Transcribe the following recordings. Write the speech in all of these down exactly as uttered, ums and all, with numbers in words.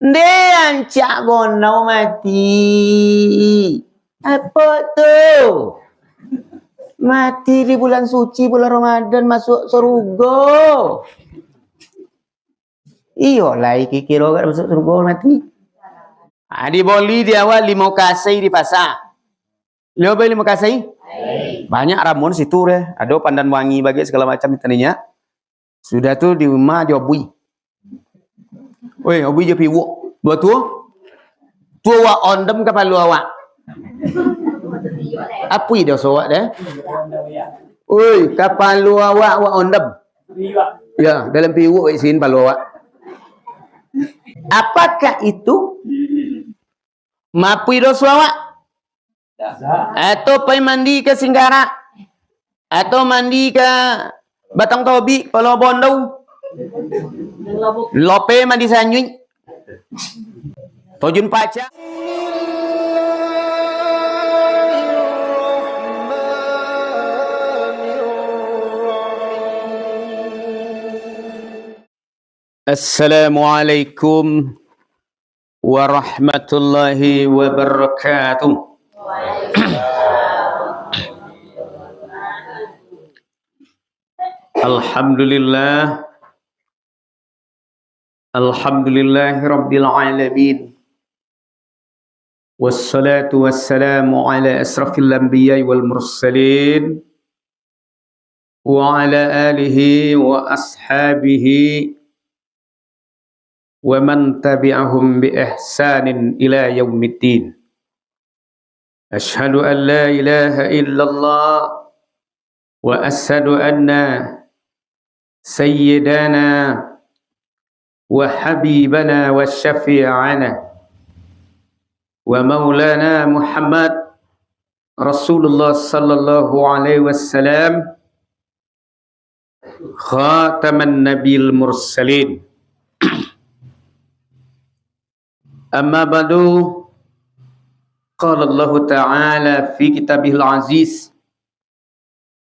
Ndeh, ancak gondau mati. Apo tu? Mati di bulan suci, bulan Ramadan, masuak sarugo. Iyo lai, kiro-kiro ka masuak sarugo mati. Ah, diboli di awak limo kasai di pasa. Limo bali limo kasai? Banyak ramuan situ deh. Ado pandan wangi bagai, sagalo macam tadinyo. Sudah tu di rumah diobui. Oi, obui jo piwuk. Buah tu. Tu awak ondem kapalo awak. Apui doso awak deh. Oi, kapalo awak, awak ondem. Ya, dalam piwuk isin palo awak. Apakah itu mapui doso awak? Atau pai mandi ka Singgarak? Atau mandi ka Batang Tobi, Pulau Bondau? Lope mandi sanyuik. Tojun pacak. Assalamualaikum warahmatullahi wabarakatuh. Alhamdulillah. Alhamdulillahirabbil alamin. Wassalatu wassalamu ala asrafil anbiya'i wal mursalin, wa ala alihi wa ashabihi wa man tabi'ahum bi ihsanin ila yaumiddin. Asyhadu an la ilaha illallah wa asyhadu anna sayyidana wa habibana wa syafi'ana wa maulana Muhammad Rasulullah sallallahu alaihi wasallam, khataman nabiyil mursalin. Amma ba'du, qala Allahu ta'ala fi kitabihil aziz,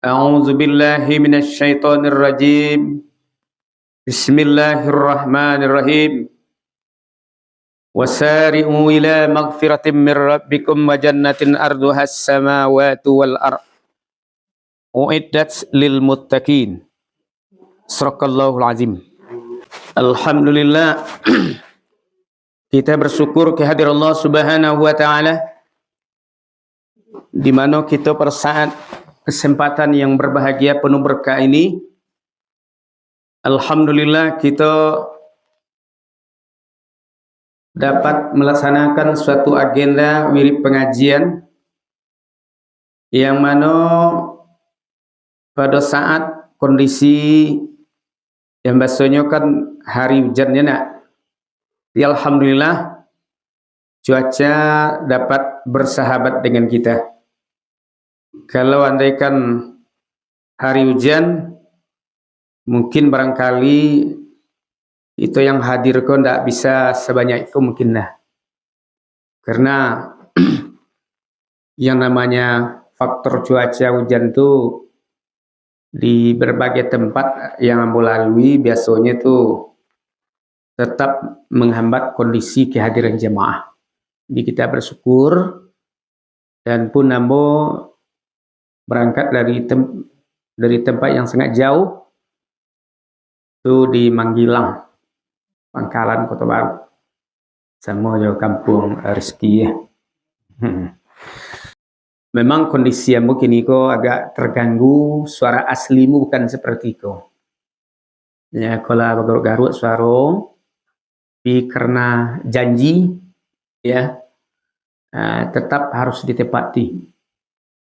a'udzu billahi minasy syaithanir rajim. Bismillahirrahmanirrahim. Wasari'u ila maghfiratin mir rabbikum wa jannatin arduhas samawati wal ard. Uiddat lil muttaqin. Sadaqallahul azim. Alhamdulillah. Kita bersyukur kehadirat Allah Subhanahu wa Ta'ala, di mana kita pada saat kesempatan yang berbahagia penuh berkah ini, alhamdulillah, kita dapat melaksanakan suatu agenda wirid pengajian, yang mano pada saat kondisi yang biasonyo kan hari hujan, ya nak? Ya, alhamdulillah, cuaca dapat bersahabat dengan kita. Kalau andaikan hari hujan, mungkin barangkali itu yang hadir ko ndak bisa sebanyak itu mungkin lah. Karena yang namanya faktor cuaca hujan tu di berbagai tempat yang ambo lalui, biasonyo tu tetap menghambat kondisi kehadiran jamaah. Jadi kita bersyukur, dan pun ambo berangkat dari tem-, dari tempat yang sangat jauh, tu di Manggilang, Pangkalan Kota Baru. Samo jo kampuang Rizki, ya. Hmm. Memang kondisi ambo kini ko agak terganggu, suara aslimu bukan seperti ko. Ya, kalau bagaruk-garuk suaro, tapi karena janji, ya, ah, tetap harus ditepati.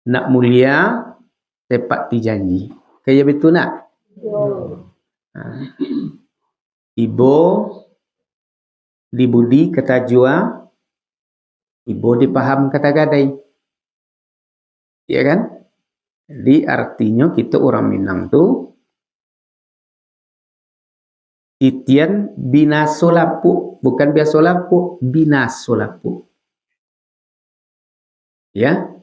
Nak mulia, tepati janji. Kaya betul nak? Betul. Ah. Ibo di budi ka tajua, ibo di paham ka tagadai. Ya kan? Jadi artinyo kito urang Minang tu, titian binaso lapuk, bukan biaso lapuk, binaso lapuk. Ya,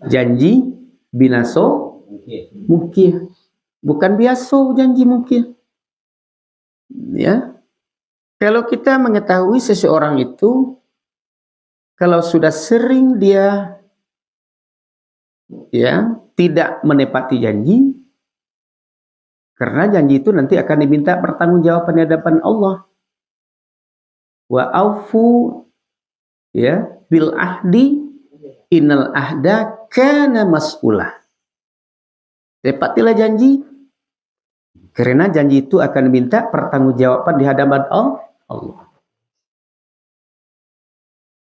janji binaso mungkir. Bukan biaso janji mungkir. Ya. Kalau kita mengetahui seseorang itu, kalau sudah sering dia, ya, tidak menepati janji, karena janji itu nanti akan diminta pertanggungjawaban di hadapan Allah. "Wa aufu, ya, bil ahdi, innal ahda kana mas'ula." Tepatilah janji, karena janji itu akan diminta pertanggungjawaban di hadapan Al-, Allah.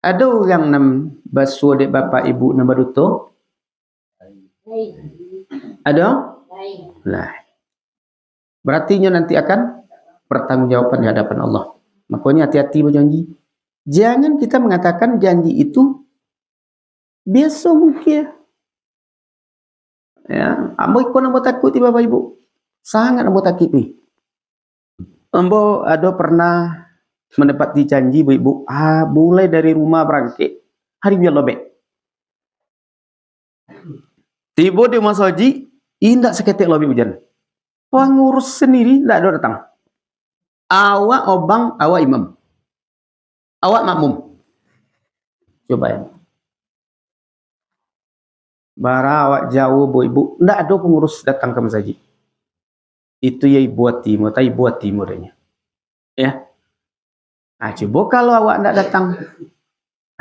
Ado urang nan basuo dek bapak ibu nan baduto? Ado? Lah. Berarti inyo nanti akan pertanggungjawaban di hadapan Allah. Makanya hati-hati bajanji. Jangan kita mengatakan janji itu biaso mungkin. Ya, ambo iko nan ambo takuik ti, Bapak Ibu. Sangat ambo takuik ti. Ambo ado pernah manapati janji, Bu Ibu, ah, mulai dari rumah barangkek, hari biar lobek. Tibo di masajik, indak saketek lobek ujan. Pangurus sandiri indak ado datang. Awak obang, awak imam. Awak makmum. Coba ya. Bara awak jauah, Bu Ibu, ndak ado pangurus datang ka masajik. Itu ya ibu ati mo, ta ibu ati mo adonyo. Ya. Ah, cubo kalau awak ndak datang.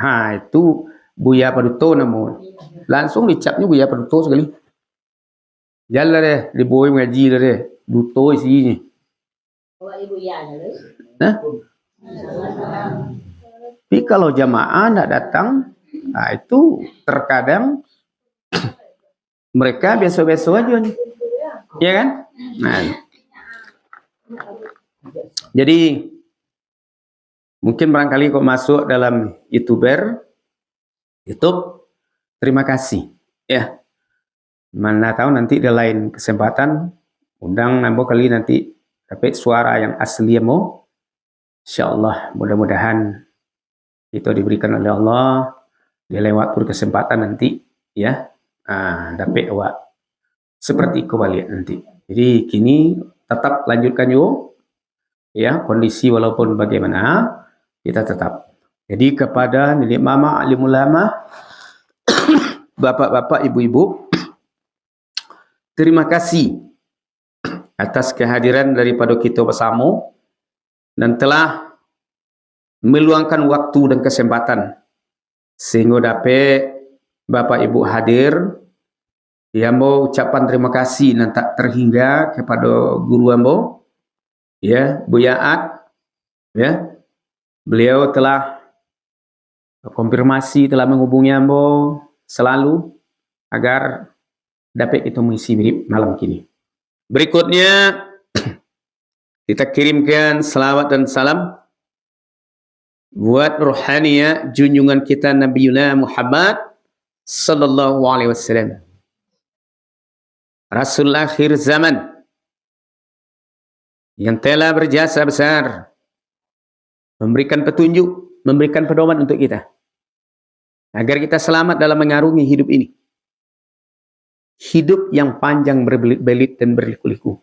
Ha, itu Buya Paduto namo. Langsung dicapnyo Buya Paduto sakali. Jan lah deh, dibawa mangaji lah deh. Duto isinyo. Awak ibu ya lah. Hah? Tapi kalau jamaah ndak datang, nah itu terkadang mereka biaso-biaso aja ni. Ya kan? Nah. Jadi mungkin barangkali kok masuk dalam YouTuber, YouTube, terima kasih. Ya. Mana tahu nanti di lain kesempatan, undang ambo kali nanti dapek suara yang asli ambo. Insyaallah, mudah-mudahan kita diberikan oleh Allah, di lain waktu kesempatan nanti, ya, ah, dapek awak seperti iko baliak nanti. Jadi kini tetap lanjutkan juga, ya, kondisi walaupun bagaimana, kita tetap. Jadi kepada niniak mamak, alim ulama, bapak-bapak, ibu-ibu, terima kasih atas kehadiran daripada kita bersama dan telah meluangkan waktu dan kesempatan sehingga dapek Bapak Ibu hadir. Ya, ambo ucapan terima kasih nan tak terhingga kepada guru ambo, ya, Buya At, ya. Beliau telah konfirmasi, telah menghubungi ambo selalu agar dapek kita mengisi wirid malam kini. Berikutnya, kita kirimkan salawat dan salam buat rohaniah junjungan kita Nabiuna Muhammad sallallahu alaihi wasallam. Rasul akhir zaman yang telah berjasa besar memberikan petunjuk, memberikan pedoman untuk kita agar kita selamat dalam mengarungi hidup ini. Hidup yang panjang berbelit-belit dan berliku-liku.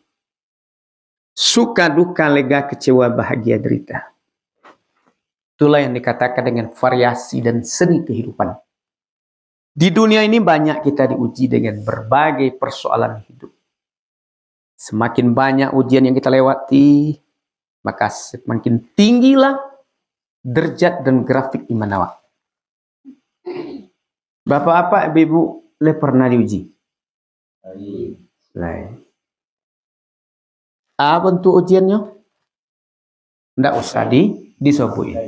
Suka duka, lega kecewa, bahagia derita. Itulah yang dikatakan dengan variasi dan seni kehidupan. Di dunia ini banyak kita diuji dengan berbagai persoalan hidup. Semakin banyak ujian yang kita lewati, maka semakin tinggilah derajat dan grafik iman awak. Bapak-bapak, ibu-ibu, le pernah diuji? Lai. Apa bentuk ujiannyo? Ndak usah di, disobuik.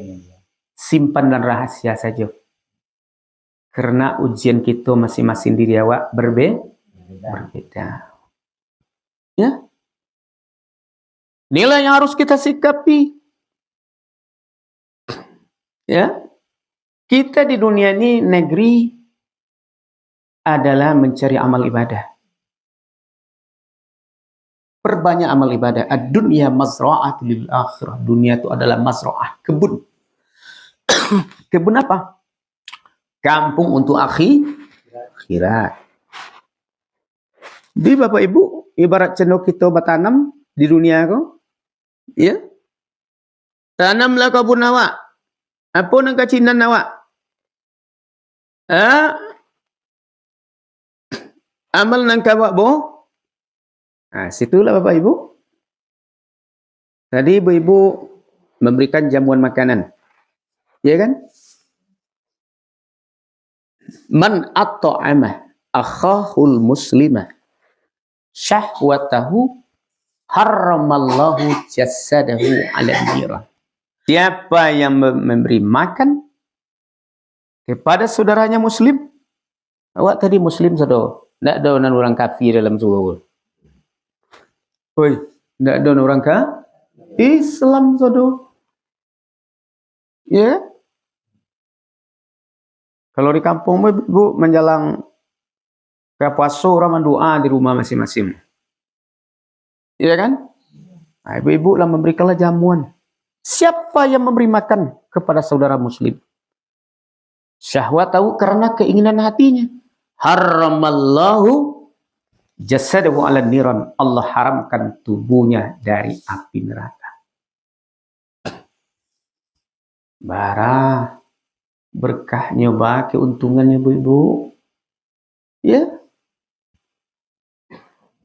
Simpan dan rahasia saja. Karena ujian kita masing-masing diri awak berbe-, berbeda. Ya. Inilah yang harus kita sikapi. Ya. Kita di dunia ini negeri adalah mencari amal ibadah. Perbanyak amal ibadah. Ad-dunya mazra'atul lil akhirah. Dunia itu adalah mazra'ah, kebun. Kebun apa? Kampung untuk akhi-, akhirat. Di Bapak Ibu, ibarat cando kita batanam di dunia ko, ya. Tanamlah kabun awak. Apo nan ka sinan awak? Ha? Amal nan ka awak bo? Ha, situlah Bapak Ibu. Tadi ibu-ibu memberikan jamuan makanan. Ya kan? "Man at'ama akhahul muslima syahwatahu harramallahu jasadahu 'alan niran." Siapa yang mem-, memberi makan kepada saudaranya muslim, awak tadi muslim sado, ndak ado nan urang kafir dalam surau. Oi, ndak ado nan urang ka-, Islam sado. Ya? Kalau di kampung, Bu, manjalang ka puaso, urang mandoa di rumah masing-masing. Iya kan? Nah, ibu-ibu lah memberikanlah jamuan. Siapa yang memberi makan kepada saudara muslim? Syahwatahu, karena keinginan hatinya. Harramallahu jasadahu 'alan niran. Allah haramkan tubuhnya dari api neraka. Bara berkahnyo, ba keuntungannyo, Bu, Ibu. Ya.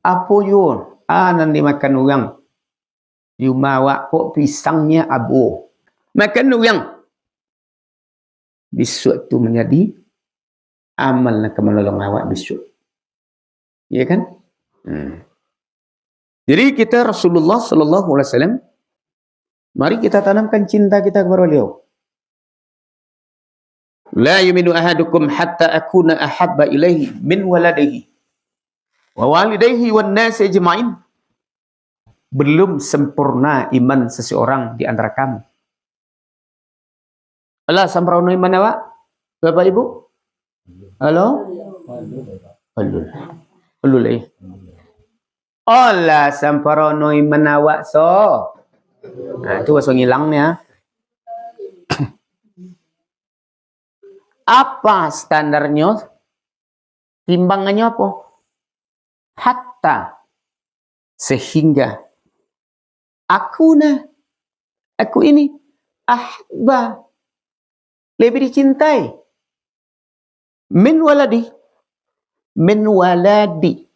Apo juo, ah, nan dimakan urang? Di rumah awak kok pisangnyo abo. Makan urang. Bisuak tu manjadi amal nan ka manolong awak bisuak. Iya kan? Hmm. Jadi kita Rasulullah sallallahu alaihi wasallam, mari kita tanamkan cinta kita kepada beliau. "La yu'minu ahadukum hatta akuna ahabba ilaihi min waladihi wa walidaihi wan nasi ajma'in." Belum sempurna iman seseorang di antara kamu. Alah, samparono iman awak, Bapak Ibu? Halo? Alul. Alul, eh. Alah, samparono iman awak, so. Nah, itu baso ngilang ni, ah. Apa standarnyo? Timbangannyo apo? Hatta, sehingga, akuna, aku ini, ahabba, lebih dicintai, min waladi, min waladi.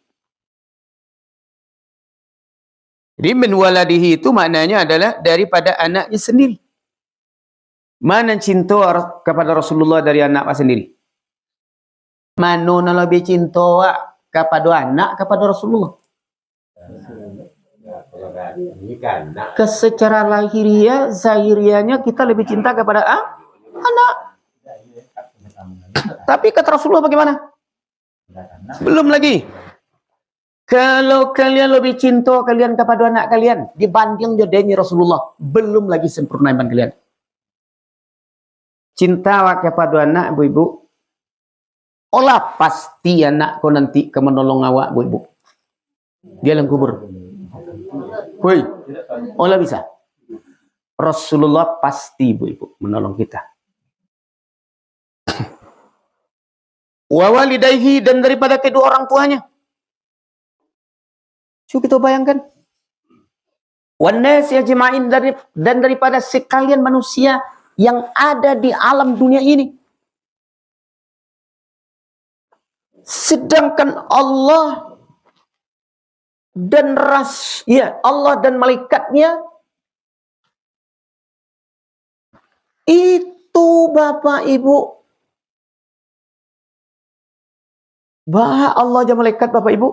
Jadi, min waladihi itu maknanya adalah daripada anaknya sendiri. Mana cinto Ras-, kepada Rasulullah dari anak awak sendiri? Mano nan lebih cinto awak kapado anak, kapado Rasulullah? Ke secara lahiriah, zahiriahnya kita lebih cinta kepada a-, anak. Tapi kata Rasulullah bagaimana? Belum lagi. Kalau kalian lebih cinto kalian kapado anak kalian dibanding jo den Rasulullah, belum lagi sempurna iman kalian. Cinta awak kapado anak, Bu, Ibu, olah pasti anak ko nanti ka manolong awak, Bu, Ibu, di alam kubur. Woi, olah bisa. Rasulullah pasti, Bu, Ibu, manolong kita. Wa walidaihi, dan daripada kedua orang tuanya. Cuba kita bayangkan. Wan nasi ajma'in, dari, dan daripada sekalian manusia yang ada di alam dunia ini. Sedangkan Allah dan ras-, ya, Allah dan malaikatnya itu, Bapak Ibu, bah Allah jo malaikat, Bapak Ibu.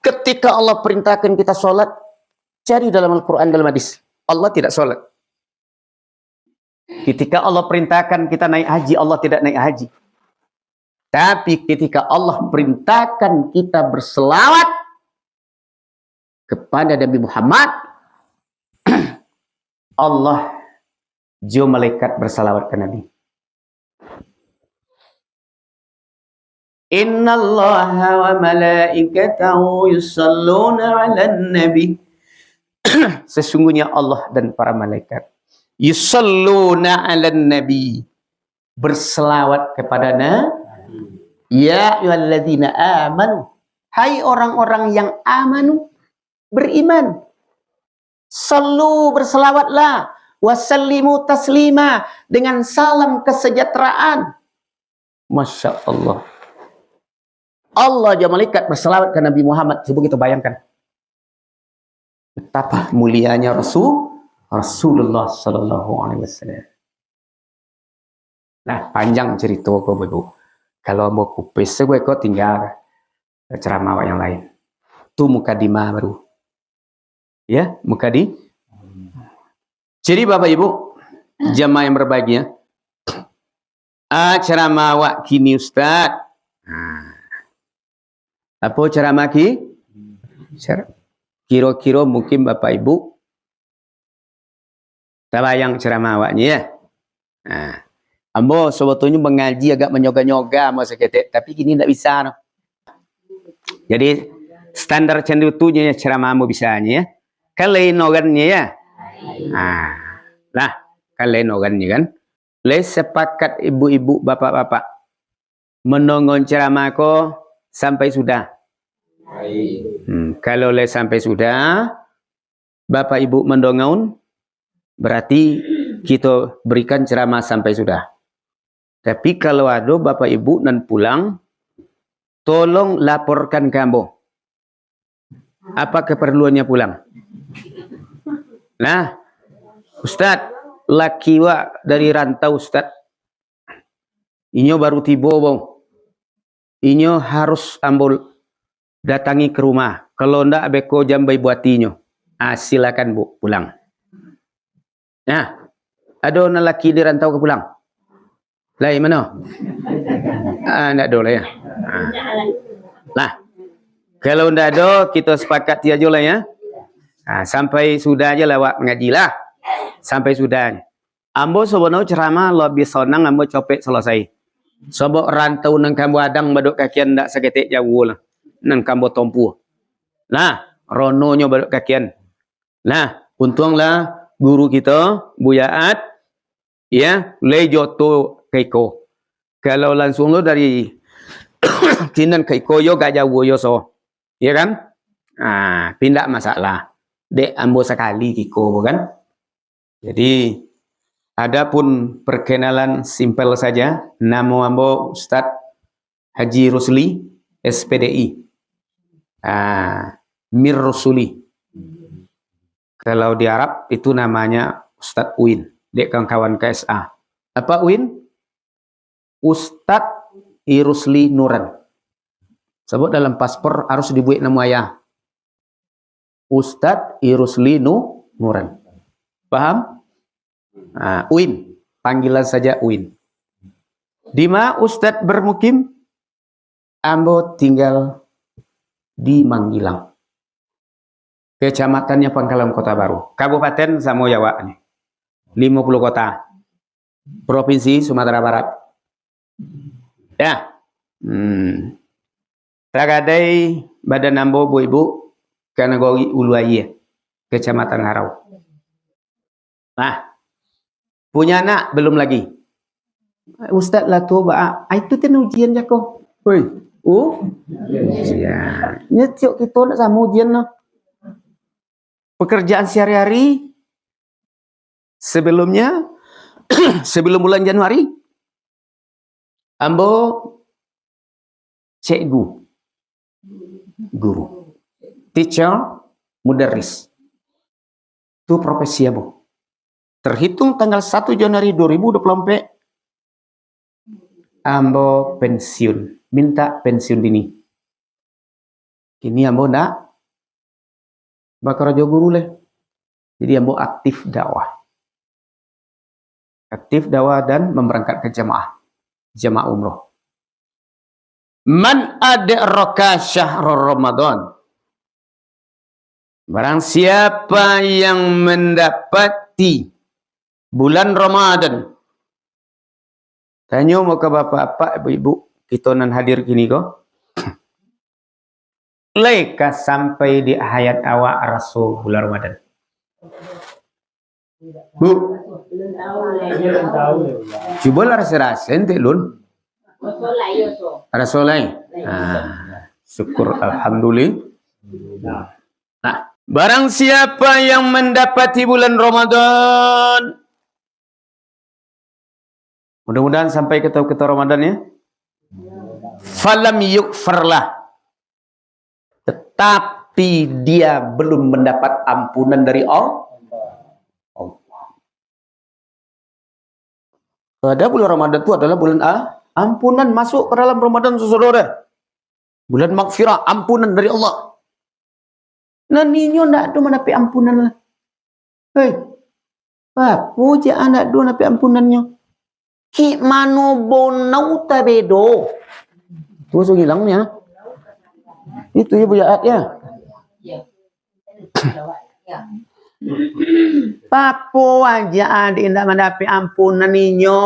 Ketika Allah perintahkan kita sholat, cari dalam Al-Quran, dalam hadis. Allah tidak sholat. Ketika Allah perintahkan kita naik haji, Allah tidak naik haji. Tapi ketika Allah perintahkan kita berselawat kepada Nabi Muhammad, Allah jo malaikat bersalawat ka Nabi. "Innallaha wa malaikatahu yusalluna 'alan nabi." Sesungguhnya Allah dan para malaikat yusalluna 'alan nabi, berselawat kepada Nabi. "Ya ayyuhalladzina amanu," hai orang-orang yang amanu, beriman. "Sallu," berselawatlah. "Wa sallimu taslima," dengan salam kesejahteraan. Masya Allah. Allah jo malaikat bersalawat ka Nabi Muhammad. Cubo kito bayangkan. Betapa mulianya Rasul, Rasulullah sallallahu alaihi wasallam. Nah, panjang cerita ko, Bapak Ibu. Kalau ambo kupis sajo ko, tingga ceramah awak yang lain. Tu mukadimah baru. Ya, mukadi-, jadi Bapak Ibu, jamaah yang berbahagia, ah, ceramah awak kini, Ustaz. Nah. Apo ceramah ki-, cer-, kiro-kiro mungkin Bapak Ibu tabayang ceramah awaknyo, ya. Nah, ambo sebetulnyo mangaji agak manyoga-nyoga ambo saketek, tapi kini ndak bisa, no. Jadi, standar cando tu nyo, ya, ceramah ambo bisanyo, ya. Kan lain orannyo, ya. Nah, lah, kan lain orannyo, kan. Lai sepakat ibu-ibu, bapak-bapak, mandongo ceramah ko sampai sudah? Hmm, kalau lai sampai sudah, bapak ibu mandongo, berarti kito berikan ceramah sampai sudah. Tapi kalau ado bapak ibu nan pulang, tolong laporkan ka ambo. Apa keperluannya pulang? Nah, Ustaz, laki wak dari rantau, Ustaz. Inyo baru tibo, Bang. Inyo harus ambo datangi ke rumah. Kalau ndak, beko jan baibo atinyo. Ah, silakan, Bu, pulang. Nah, ado nan laki di rantau ka pulang? Lai, mano? Ah, ndak ado lah, ya. Ah. Lah, kalau ndak ado, kito sepakati ajo lah, ya. Ah, sampai sudah ajo lah awak mangaji lah. Sampai sudah. Ambo sabananyo ceramah labiah sanang ambo copek salasai. Sabab rantau nan ka ambo adang badok kakian ndak saketek jauah lah. Nan ka ambo tompuah. Nah, rononyo badok kakian. Nah, untuanglah guru kito, Buya At, ya, lai joto ka iko. Kalau langsuang lo dari sinan ka iko yo agak jauah yo so. Ya kan? Ah, tapi ndak masalah. Dek ambo sakali ka iko, kan? Jadi, adapun perkenalan simpel saja, namo ambo Ustaz Haji Rusli, S P D I. Ah, Mir Rusuli. Kalau di Arab itu namanya Ustaz Uin, dek kawan-kawan K S A. Apa Uin? Ustaz I Rusli Nuran. Sabab dalam paspor harus dibuek namo ayah. Ustaz I Rusli Nu-, Nuran. Paham? Ah, Uin. Panggilan saja Uin. Di ma Ustaz bermukim? Ambo tinggal di Manggilang. Kecamatannya Pangkalan Kota Baru. Kabupaten samo jo awak ni. Limo puluah kota. Provinsi Sumatera Barat. Ya. Hmm. Tagadai badan ambo, Bu Ibu, ka nagori Ulu Aia, Kecamatan Harau. Nah, punya anak belum lagi. Ustaz lah tu, ba, ah, itu kan ujian jako. Oi, oh, ujian. Nyo tiok kito nak samo ujian lah. Pekerjaan sehari-hari, sebelumnya, sebelum bulan Januari, ambo cikgu, guru, teacher, mudaris. Tu profesi ambo. Terhitung tanggal satu Januari dua ribu dua puluh empat, ambo pensiun, minta pensiun dini. Kini ambo ndak bakarajo guru lai. Jadi ambo aktif dakwah. Aktif dakwah dan memberangkatkan jamaah, jamaah umroh. Man adraka syahra Ramadan. Barang siapa yang mendapati bulan Ramadan. Tanyo mo ka bapak-bapak, ibu-ibu, kito nan hadir kini ko. Lai ka sampai di hayat awak raso bulan Ramadan? Bu. Cubolah rasa-rasa ente, Lun. Raso lai. Ah, syukur, alhamdulillah. Nah, Barang siapa yang mendapati bulan Ramadan, mudah-mudahan sampai kita, kita Ramadan, ya. Falam yughfarlah. Tetapi dia belum mendapat ampunan dari Al-, Allah. Padahal bulan Ramadan tu adalah bulan a-, ampunan, masuk ke dalam Ramadan tu, saudara. Bulan maghfirah, ampunan dari Allah. Nan inyo ndak ado mandapek ampunan lah. Hei, apo jak ndak ado mandapek ampunannyo? Kek mano bonau tabedo? Tu so hilang ni, ha? Itu ya, Buya At, ya. Papo aja ade indak mandapek ampunan inyo.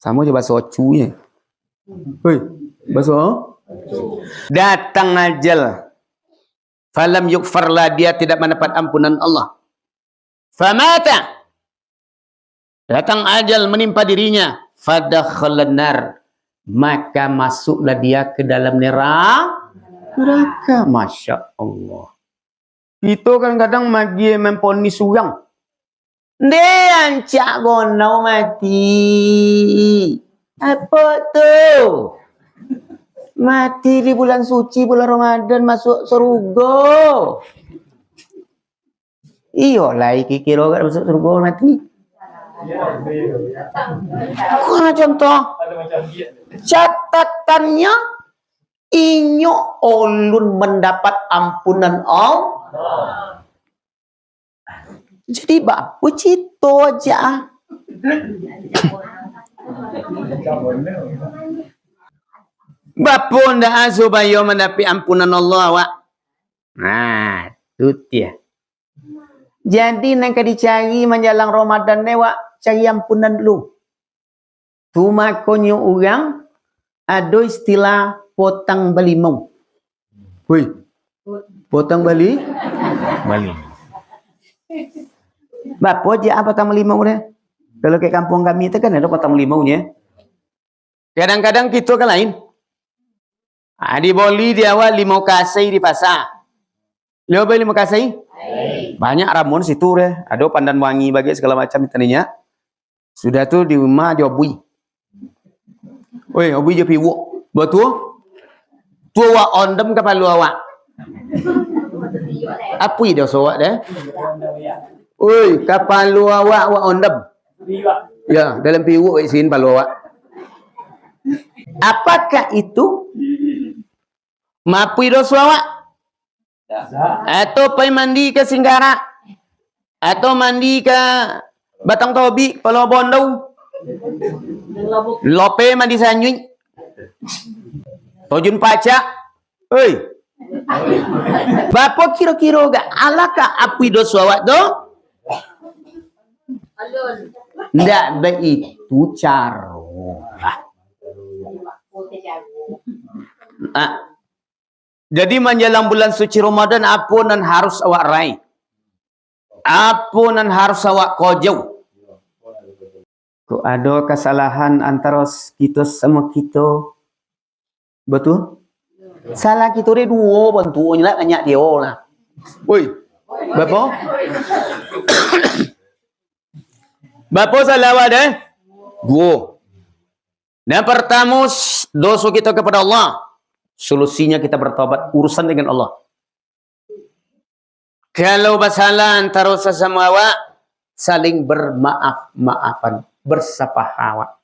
Samo jo baso ocu ye. Hoi, baso? Datang ajal. Falam yughfarlah, dia tidak mendapat ampunan Allah. Famata. Datang ajal menimpa dirinya. Fadakhalan nar. Maka masuklah dia ke dalam nera-, neraka. Masya Allah. Kito kadang-kadang magi memponis urang. Nde, ancak gonau mati. Apo tu? Mati di bulan suci, bulan Ramadan, masuk sarugo. Iyo lai, kiro-kiro ka masuk sarugo mati. Ko contoh. Catatannyo, inyo ulun mandapat ampunan Allah. Jadi, bapo cito aja, ah? Bapo ndak, ah, supayo mandapek ampunan Allah, awak? Nah, tu dia. Jadi, nan ka dicari manjalang Ramadan ne, wak, cari ampunan dulu. Tu makonyo urang ado istilah potang balimau. Woi, potang bali-, bali. Bapo je ah potang balimau deh? Kalau ke kampung kami tu kan ado potang balimau nye. Kadang-kadang kito kan lain. Ah, diboli di awak limau kasai di pasar. Lio beli limau kasai? Banyak ramuan situ deh. Ado pandan wangi bagi segala macam tadinya. Sudah tu di rumah diobui. Oi, obui jo piwuk. Batua. Tu awak ondem kapalo awak. Apui doso awak deh. Oi, kapalo awak, awak ondem. Ya, dalam piwuk isin palo awak. Apakah itu mapui doso awak? Atau pai mandi ka Singgara? Atau mandi ka Batang Tobi, Pulau Bondau? Lope mandi Sanyuik? Tojun Pacak? Oi. Bapo kiro-kiro gak alakah apui doso awak tu? Ndak baitu caro lah. Ah. Jadi manjalang bulan suci Ramadan, apo nan harus awak raih? Apo nan harus awak kojau? Kok ado kasalahan antaro kito samo kito? Batua? Salah kito deh duo, bantuaknyo lah banyak dio lah. Woi, bapo? Bapo salah awak deh? Duo. Yang pertamo, s-, doso kita kepada Allah. Solusinya kita bertobat, urusan dengan Allah. Kalau basalah antaro sasamo awak, saling bermaaf-maafan, bersapahawa.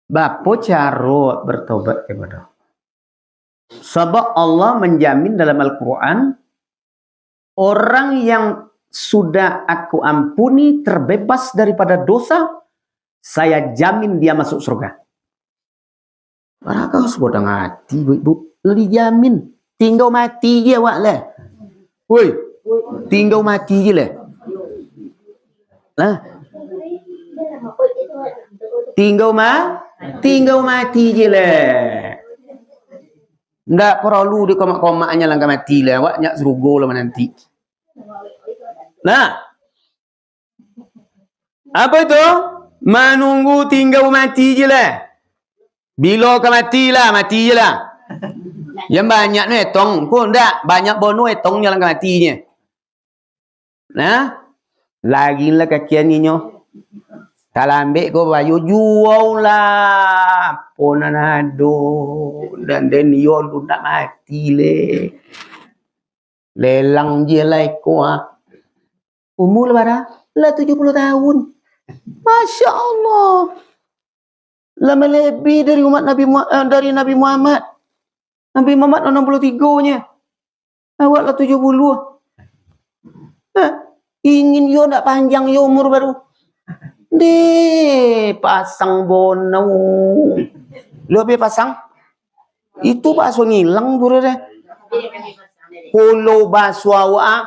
Bapo caro bertobat kepada Allah? Sabab Allah menjamin dalam Al-Quran, orang yang sudah Aku ampuni, terbebas daripada dosa, Saya jamin dia masuk surga. Barangkali sudah mati, bu, bu. Lah dijamin. Tinggal mati je awak lah. Woi, tinggal mati je lah. Lah. Tinggal ma-, tinggal mati je lah. Ndak perlu dikomak-komaknyo langkah mati lah. Awak nyak surugo lah mananti. Nah. Apa itu? Manunggu tinggal mati je lah. Bilo ka mati lah, mati je lah. Yang banyak no etong, ko ndak, banyak bono etongnyo lah ka matinyo. Nah, lagi lah kaki aninyo. Talambek ko bayo juo lah. Apo nan ado, dan den iyo lu nak mati le. Lelang je lah iko, ah. Umur lah bara? Lah tujuh puluh tahun. Masya Allah. Lah melebihi dari umat Nabi Mu-, eh, dari Nabi Muhammad. Nabi Muhammad enam puluh tiga nya. Awak lah tujuh puluh. Hah? Ingin yo nak panjang yo umur baru. Deh, pasang bono. Lu habis pasang? Itu baso ngilang guru deh. Kalau baso awak, ah,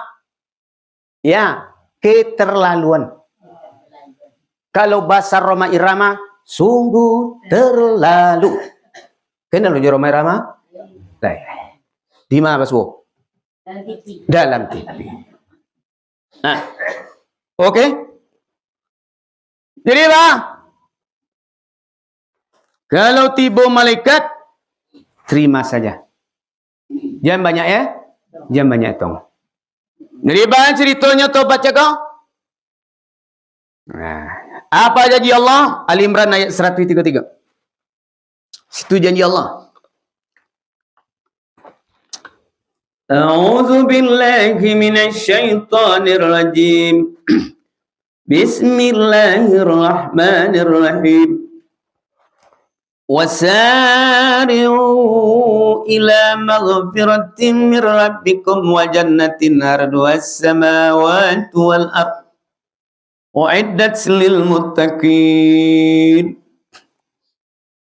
ya, keterlaluan. Kalau bahasa Rhoma Irama, sungguh terlalu. Kenal jo Rhoma Irama? Lai. Di mana, Basuo? Dalam T V. Nah. Oke. Jadi, bah, kalau tibo malaikat, terima saja. Jangan banyak, ya. Jangan banyak tong. Jadi, bah, ceritonyo tobat cako. Nah, apa janji Allah? Ali Imran ayat seratus tiga tiga. Situ janji Allah. أعوذ بالله من الشيطان الرجيم. بسم الله الرحمن الرحيم. وسارعوا إلى مغفرة من ربكم وجنة عرضها السماوات والأرض أعدت للمتقين.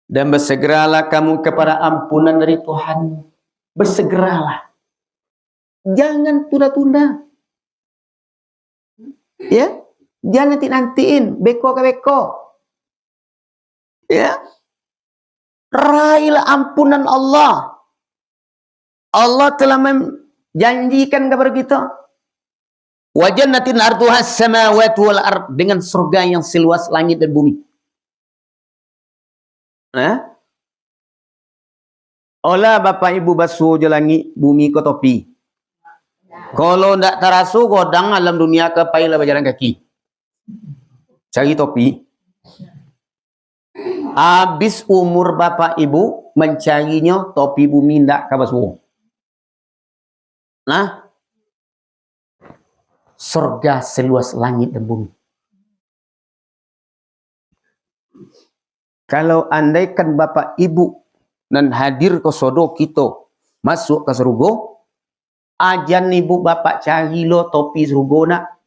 Dan bersegeralah kamu kepada ampunan dari Tuhan. Bersegeralah. Jangan tunda-tunda. Ya, jangan nanti-nantiin, beko ka beko. Ya. Raihlah ampunan Allah. Allah telah menjanjikan kepada kita, "Wa jannatin arduhas samawati wal ard," dengan surga yang seluas langit dan bumi. Nah, olah bapak ibu basuo jo langik bumi ko topi. Kalau ndak taraso godang alam dunia ko, pailah bajalan kaki. Cari topi. Habis umur bapak ibu mancarinyo, topi bumi ndak ka basuo. Nah, surga seluas langit dan bumi. Kalau andaikan bapak ibu nan hadir ko sodo kito masuak ka sarugo, ajan ibu bapak cari lo topi sarugo nak.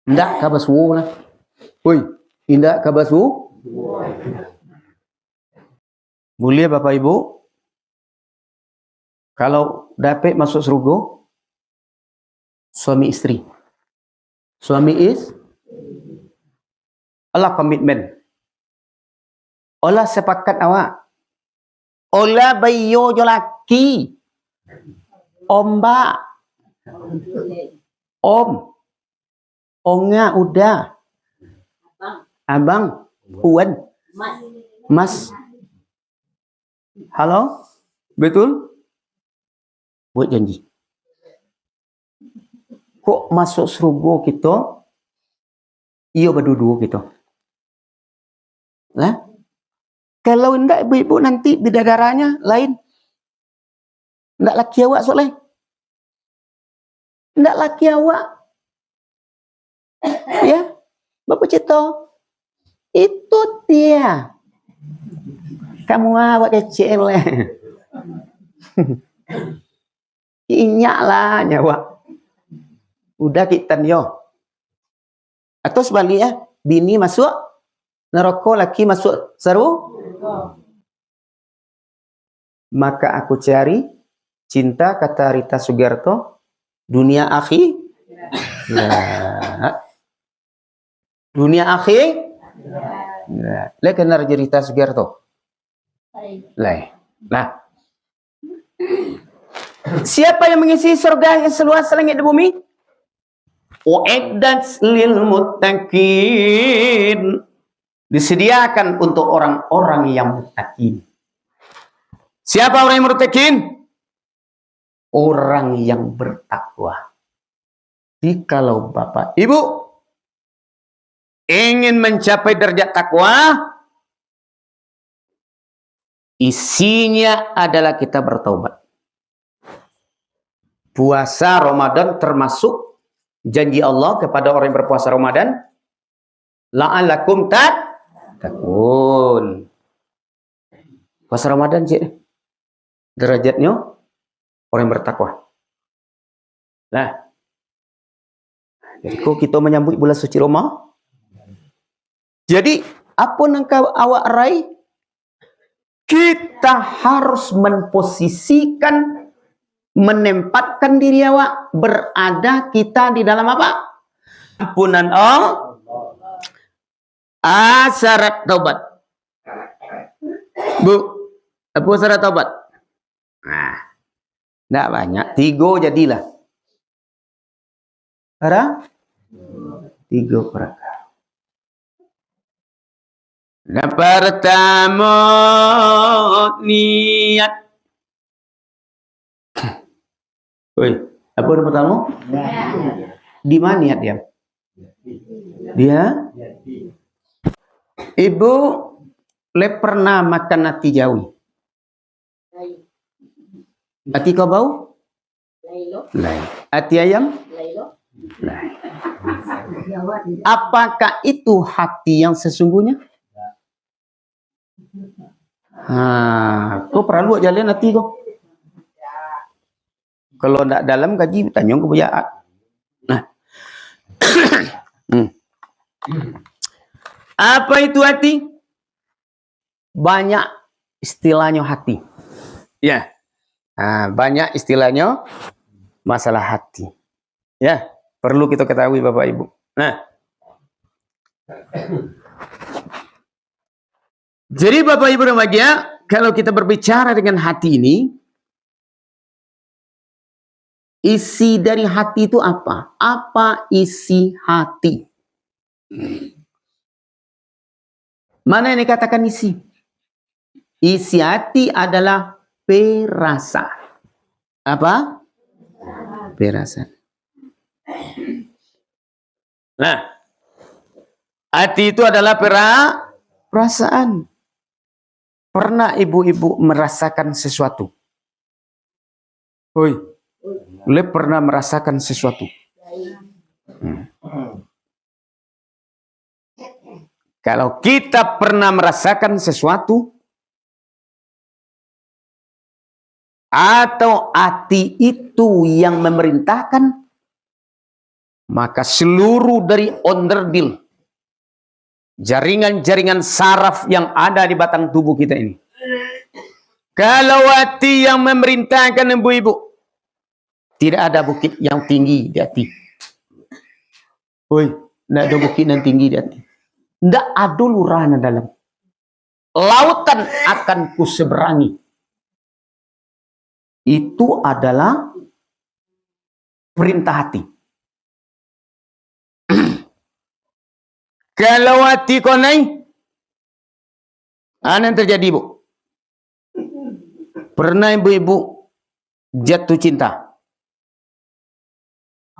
Indak ka basuo lah. Oi, indak ka basuo. Buliah bapak ibu, kalau dapek masuak sarugo, suami istri. Suami is-, alah komitmen. Olah sepakat awak. Olah baiyo jo laki. Ombak. Om. Onga, uda. Abang. Uan. Mas. Halo? Betul? Buek janji. Kok masuak sarugo kito, iyo baduo-duo kito. Nah, kalau indak ibu-ibu nanti bidadaranya lain. Indak laki awak soalnyo. Indak laki awak. Ya, bapak cito. Itu dia. Kamu awak kecil. Inyak lah nyawa. Udah kitan yo. Atau sebaliknya, bini masuk neraka, laki masuk saru-, maka aku cari cinta, kata Rita Sugiarto, dunia akhi-, nah. Dunia akhi-, nah. Lai kenal jo Rita Sugiarto? Lai. Nah. Siapa yang mengisi surga yang seluas langit dan bumi? Uiddat lil muttaqin. Disediakan untuk orang-orang yang muttaqin. Siapa orang yang muttaqin? Orang yang bertakwa. Jadi kalau Bapak Ibu ingin mencapai derajat takwa, isinya adalah kita bertaubat. Puasa Ramadan termasuk janji Allah kepada orang yang berpuasa Ramadan, "La'allakum tattaqun." Puasa Ramadan, cik, derajatnyo orang yang bertakwa. Nah, jadi kok kita menyambut bulan suci Roma? Jadi, apa nan ka awak raih? Kita harus memposisikan, menempatkan diri awak berada kita di dalam apa? Ampunan Allah. Ah, syarat taubat. Bu, apa syarat taubat? Nah, ndak banyak, tigo jadilah. Ada? Tigo perkara. Nan pertamo, niat. Oi, apa yang pertamo? Di mana niat dia? Dia? Ibu, le pernah makan ati jawi? Ati kabau? Lain. Ati ayam? Lain. Apakah itu hati yang sesungguhnya? Ha, ko paralu jalin ati ko. Kalau ndak dalam kaji, tanyo ko buya. Nah. Hmm. Apa itu hati? Banyak istilahnyo hati. Ya. Ha, banyak istilahnyo masalah hati. Ya, perlu kita ketahui, Bapak Ibu. Nah. Jadi, Bapak Ibu yang bahagia, kalau kita berbicara dengan hati ini, isi dari hati itu apa? Apa isi hati? Mana yang dikatakan isi? Isi hati adalah perasaan. Apa? Perasaan. Nah, hati itu adalah pera-, perasaan. Pernah ibu-ibu merasakan sesuatu? Oi, le pernah merasakan sesuatu? Hmm. Kalau kita pernah merasakan sesuatu, atau hati itu yang memerintahkan, maka seluruh dari onderdil, jaringan-jaringan saraf yang ada di batang tubuh kita ini, kalau hati yang memerintahkan, ibu-ibu, tidak ada bukit yang tinggi di hati. Oi, ndak ada bukit nan tinggi di hati. Ndak ada lurah nan dalam. Lautan akan kuseberangi. Itu adalah perintah hati. Kalau hati konai, apa yang terjadi, Bu? Pernah ibu-ibu jatuh cinta?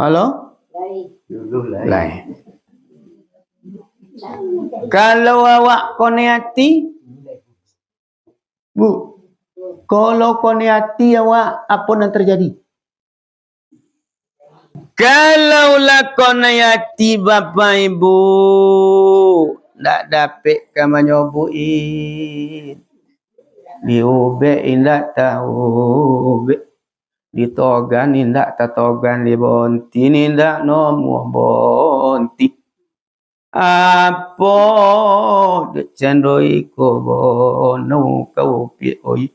Halo? Lai. Kalau awak konai hati, Bu, kalau konai hati awak, apa nan terjadi? Kalau lah konai hati, Bapak Ibu, ndak dapek ka manyobuik. Diubek indak taubek, ditogan indak tatogan, dibonti indak nomuah bonti. Apo dek cando iko bono kau piak oi.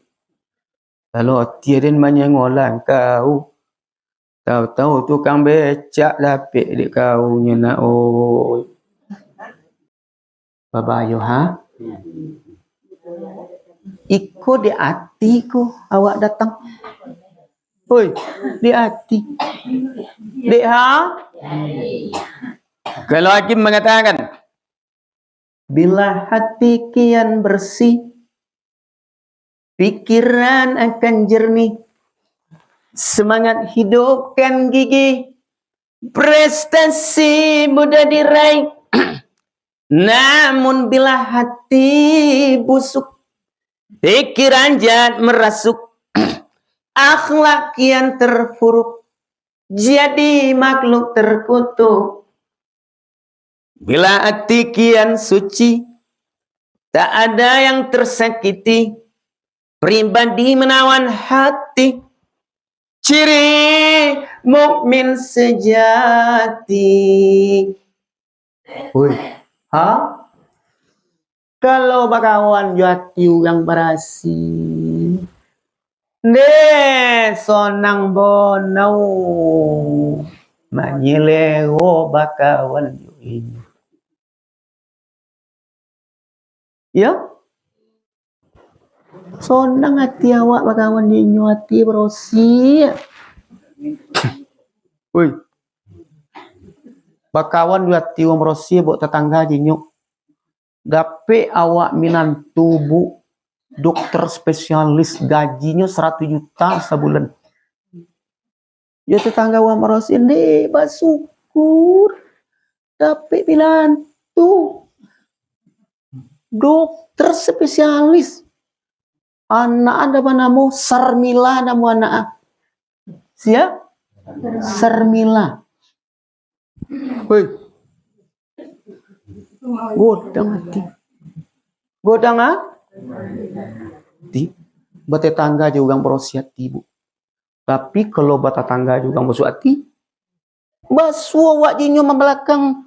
Kalau ati den manyengolan kau, tau-tau tukang becak dapek dek kau nyo nak oi. Babayo ha? Iko dek ati ko awak datang. Oi, dek ati. Dek ha? Kalau hakim mengatakan, bila hati kian bersih, Pikiran akan jernih, semangat hidup kan gigih, prestasi mudah diraih. Namun bila hati busuk, pikiran jahat merasuk, akhlak kian terpuruk, jadi makhluk terkutuk. Bila ati kian suci, tak ada yang tersakiti, pribadi menawan hati, ciri mukmin sejati. Woi, ha? Kalau bakawan jo ati urang barasi, ndeh sonang bonau manyelero bakawan jo inyo. Yo? Sonang ati awak bakawan jo inyo, ati barasi. Woi. Bakawan jo ati urang barasi, buek tatangga jo inyo. Dapek awak minantu, Bu, dokter spesialis, gajinyo saratuih juta sabulan. Yo, tatangga urang barasi, ndeh, basyukur dapek minantu dokter spesialis. Anak ado banamo Sarmila, namo anak ah. Sia? Sarmila. Woi. Godang ati. Godang ah? Ati. Batatangga jo urang barasi ati, Bu. Tapi kalau batatangga jo urang basuak ati, basuo awak jo inyo mambalakang.